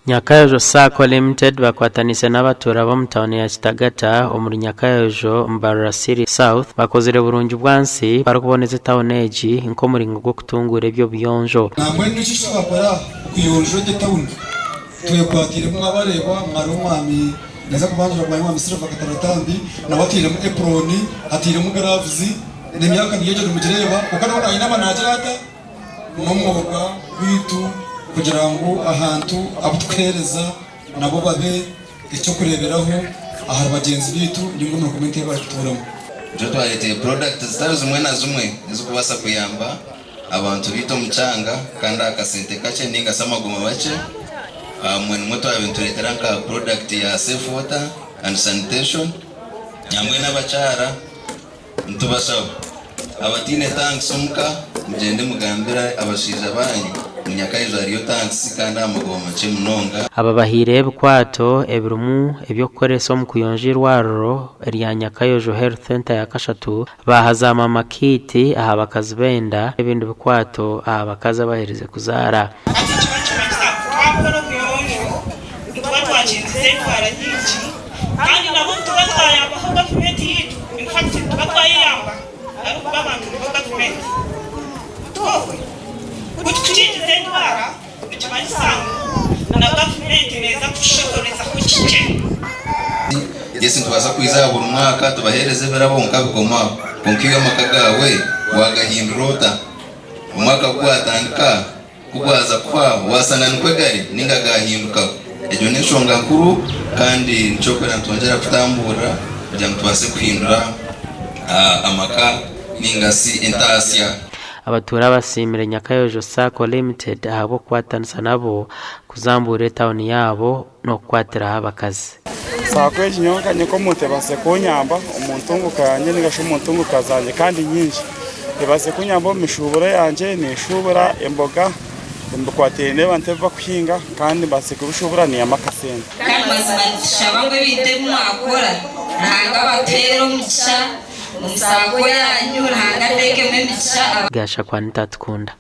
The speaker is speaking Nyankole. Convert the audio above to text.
Nyakayojo Sacco Limited bakwataniise n'abatuura b'omu tauni ya Kitagata omuri Nyakayojo, Mbarara City South bakozire burungi bwansi barikuboneza etauni egi nk'omuringo gw'okutunguura eby'obuyonjo. Nambwenu eki twakora okuyonja egi etauni twekwatiiremu mwabareeba hariho omwami naija kubanjura bwanyima omwami Silver Kataratambi nawe atairemu apron atairemu gloves n'emyaka niyo egyo nimugireeba kwonka nawe nayinama nagira ata? N'omwoga gwaitu kugira ngu ahantu abu tukuheereza nabo babe eky'okureeberaho ahari bagyenzi baitu ninga omuri komyunite ei barikutuuramu. Nikyo twareetire purodakiti zitari zimwe na zimwe ezirikubaasa kuyamba abantu baitu omu kyanga kandi aha kasente kakye ninga shi amagoma makye. Mbwenu nimwo twabaire nitureetera nka purodakiti ya Safe Water and Sanitation hamwe n'abakyara. Nitubashaba abataine tanks omuka mugyende mugambire abashaija banyu ngu Nyakaijo hariyo tanks kandi aha magoba makye munonga. Aba bahaire ebikwato ebirimu eby'okukoresa omu kuyonja eirwariro erya Nyakayojo Health Centre ya kashatu, baaha za mama kit aha bakazi b'enda n'ebindi bikwato aha bakazi abaherize kuzaara. Hati nikiba nikimanyisa ngu twakora obuyonjo nituba twakingiza endwara nyingi kandi nabwo nituba twayambaho gavumenti yaitu, in fact nituba twayeyamba ahabw'okuba abantu nibo gavumenti. Tikwo? Ku tukukingiza endwara nikimanyisa ngu na gavumenti neeza kutushohorezaho kikye. Yes nitubaasa kwiza aha buri mwaka tubaheereze ebirabo kwonka bigome aho. Kwonka iwe amaka gaawe waagahindura ota? Omwaka ku gwatandika, ku gwaza kuhwaho, waashanga nikwo gari nainga gaahindukaho? Egyo n'enshonga nkuru kandi nikyo orikureeba nitwongyera kutamburira kugira ngu tubaase kuhindura amaka nainga shi entaasya. Abatuura basiimire Nyakayojo Sacco Limited ahabw'okukwatanisa nabo kuzambuura etauni yaabo n'okukwatiraho abakazi. Saako egi nyowe nka nk'omuntu ebaasize kunyamba omu ntunguka yangye ninga shi omu ntunguka zangye kandi nyingi. Ebaasize kunyamba omu mishuuburo yangye, ninshuubura emboga omu bikwatiraine n'abantu ebi bakuhinga kandi mbaasize kubishuubura niihamu akasente. Kandi mazima nitushaba ngu ebintu ebi mwakora Ruhanga abatuheere omugisha omu saako yanyu, Ruhanga ateekemu emigisha. Gashakwa Anita Atukunda.